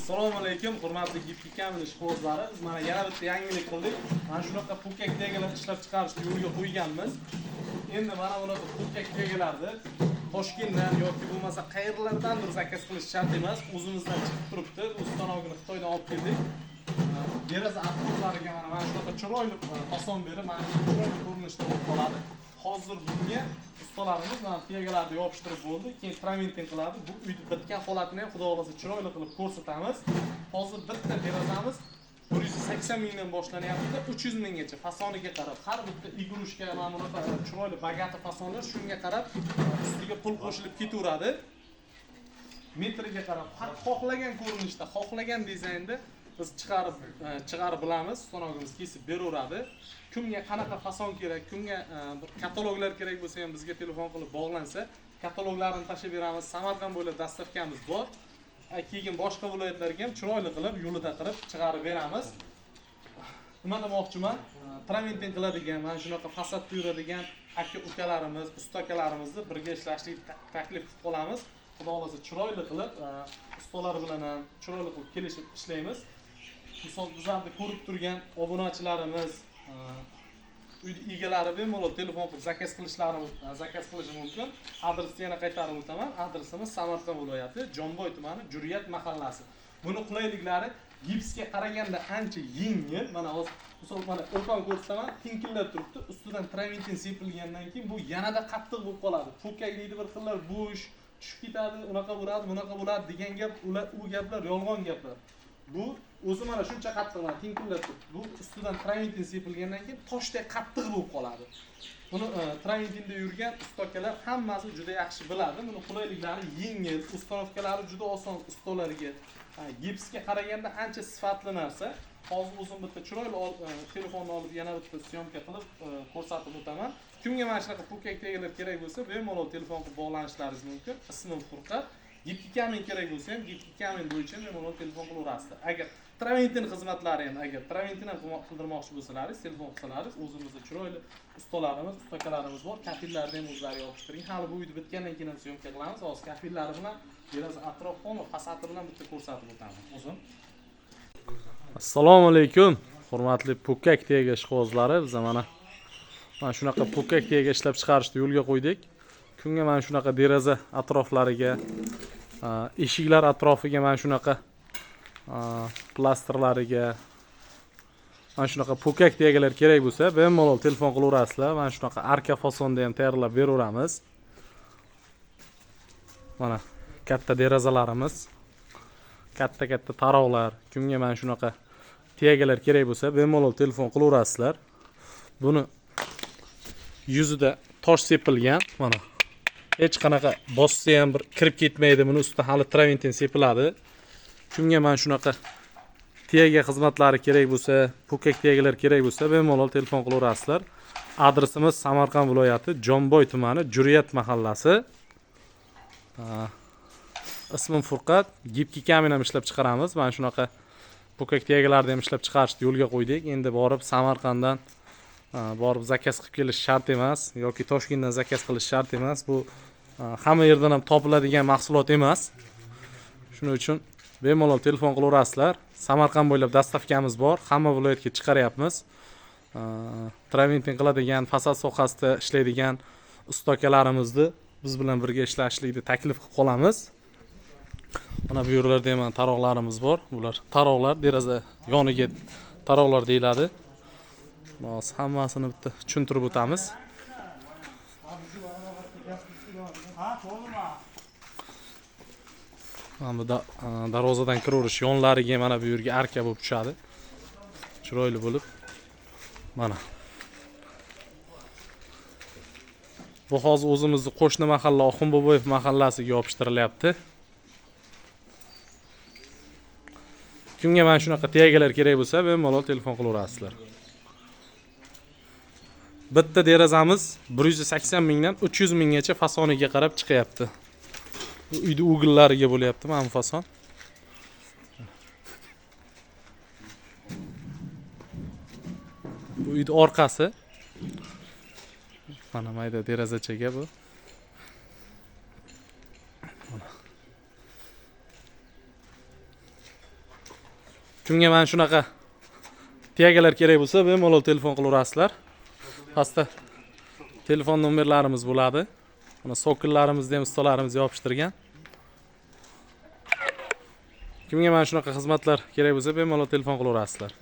Assalomu alaykum, hurmatli Gipki Kamil ishqibozlari. Biz mana yana bitta yangilik qildik. Mana shunaqa po'kak tegalar ishlab chiqarishni yo'lga qo'yganmiz. Endi mana bunaqa po'kak tegalarni Toshkentdan yoki bo'lmasa qayerlardandir zakaz qilish shart emas. O'zimizdan chiqib turibdi. Bu stanogini Xitoydan olib keldik. Deraza atroflariga mana shunaqa chiroyli fason berib, mana shu chiroyli ko'rinishda bo'lib qoladi. Hozir bunga ustalarimiz mana tegalarni yopishtirib bo'ldi, keyin traventin qiladi. Bu uyni bitgan holatini ham xudo xohlasa chiroyli qilib ko'rsatamiz. Hozir bitta derazamiz 180 mingdan boshlanyapti, 300 minggacha fasoniga qarab, har bitta igrushka mana bunaqa chiroyli bagati fasonlar shunga qarab ustiga pul qo'shilib ketaveradi. Metriga qarab har xohlagan ko'rinishda, xohlagan dizaynda biz chiqarib bilamiz, stanogimiz kesib beraveradi. Kimga qanaqa fason kerak, kimga bir kataloglar kerak bo'lsa ham bizga telefon qilib bog'lansa, kataloglarini tashlab beramiz. Samarqand bo'ylab dastavkamiz bor. Keyin boshqa viloyatlarga ham chiroyli qilib, yo'lida qilib chiqarib beramiz. Nima demoqchiman? Traventin qiladigan, mana shunaqa fasadda yuradigan aka-ukalarimiz, usta akalarimizni birga ishlashni taklif qilib qolamiz. Xudo xohlasa chiroyli qilib, ustalar bilan ham chiroyli qilib kelishib ishlaymiz. Misol bizlarni ko'rib turgan obunachilarimiz, uy egalari bemalol telefon qilib zakaz qilishi mumkin. Adresni yana qaytarib o'taman. Adresimiz Samarqand viloyati, Jomboy tumani, Juriyat mahallasi. Buni qulayliklari gipsga qaraganda ancha yengil. Mana hozir misol mana o'rtam ko'rsataman, tinkillab turibdi. Ustidan traventin sepilgandan keyin bu yanada qattiq bo'lib qoladi. Po'kak deydi bir xillar, bo'sh tushib ketadi, unaqa bo'ladi, bunaqa bo'ladi degan gap, ular u gaplar yolg'on gaplar. Bu o'zi mana shuncha qattiq, mana tinkillab turibdi. Bu ustidan traventin sepilgandan keyin toshdek qattiq bo'lib qoladi. Buni traventinda yurgan ustakalar hammasi juda yaxshi biladi. Buni qulayliklari yengil, ustanovkalari juda oson ustalarga. Gipsga qaraganda ancha sifatli narsa. Hozir o'zim bitta chiroyli telefonni olib yana bitta syomka qilib ko'rsatib o'taman. Kimga mana shunaqa po'kak tegalar kerak bo'lsa, bemalol telefon qilib bog'lanishlaringiz mumkin. Ismim Furqat. Gipki kamin kerak bo'lsa ham Gipki kamin bo'yicha bemalol telefon qilaverasizlar. Agar traventin xizmatlari ham, agar traventin ham qildirmoqchi bo'lsalaringiz, telefon qilsalaringiz, o'zimizda chiroyli ustalarimiz, ustakalarimiz bor. Kafillarni ham o'zlari yopishtirgan. Hali bu uyni bitgandan keyin ham syomka qilamiz. Hozir kafillari bilan deraza atrof va fasadi bilan bitta ko'rsatib o'taman o'zim. Assalomu alaykum, hurmatli po'kak tega ishqibozlari. Biz mana shunaqa po'kak tega ishlab chiqarishni yo'lga qo'ydik. Kimga mana shunaqa deraza atroflariga, eshiklar atrofiga mana shunaqa plasterlariga mana shunaqa po'kak tegalar kerak bo'lsa, bemalol telefon qilaverasizlar. Mana shunaqa arka fasonda ham tayyorlab beraveramiz. Mana katta derazalarimiz, katta-katta taroqlar. Kimga mana shunaqa tegalar kerak bo'lsa, bemalol telefon qilaverasizlar. Buni yuzida tosh sepilgan, mana hech qanaqa bossa ham bir kirib ketmaydi. Buni ustida hali traventin sepiladi. Kimga mana shunaqa tega xizmatlari kerak bo'lsa, po'kak tegalar kerak bo'lsa, bemalol telefon qilaverasizlar. Adresimiz Samarqand viloyati, Jomboy tumani, Juriyat mahallasi. Ismim Furqat. Gipki kamin ham ishlab chiqaramiz. Mana shunaqa po'kak tegalarni ham ishlab chiqarishni yo'lga qo'ydik. Endi borib Samarqanddan borib zakaz qilib kelish shart emas yoki Toshkentdan zakaz qilish shart emas. Bu hamma yerdan ham topiladigan mahsulot emas. Shuning uchun bemalol telefon qilaverasizlar. Samarqand bo'ylab dastavkamiz bor, hamma viloyatga chiqaryapmiz. Traventin qiladigan, fasad sohasida ishlaydigan ustakalarimizni biz bilan birga ishlashlikni taklif qilib qolamiz. Mana bu yerlarda ham taroqlarimiz bor. Bular taroqlar, deraza yoniga taroqlar deyiladi. Hozir hammasini bitta tushuntirib o'tamiz. Mana bu darvozadan kiraverish yonlariga mana bu yerga arka bo'lib tushadi. Chiroyli bo'lib. Mana. Bu hozir o'zimizni qo'shni mahalla Oxunboboyev mahallasiga yopishtirilyapti. Kimga mana shunaqa tegalar kerak bo'lsa, bemalol telefon qilaverasizlar. Bitta derazamiz 180 mingdan 300 minggacha fasoniga qarab chiqyapti. Bu uyni ugullariga bo'lyapti mana bu fason. Bu uyni orqasi. Mana mayda derazachaga bu. Mana. Kimga mana shunaqa тяга lar kerak bo'lsa, bemalol telefon qilaverasizlar. Pastda telefon nomerlarimiz bo'ladi. Mana sokollarimizni ham ustalarimiz yopishtirgan. Kimga mana shunaqa xizmatlar kerak bo'lsa, bemalol telefon qilaverasizlar.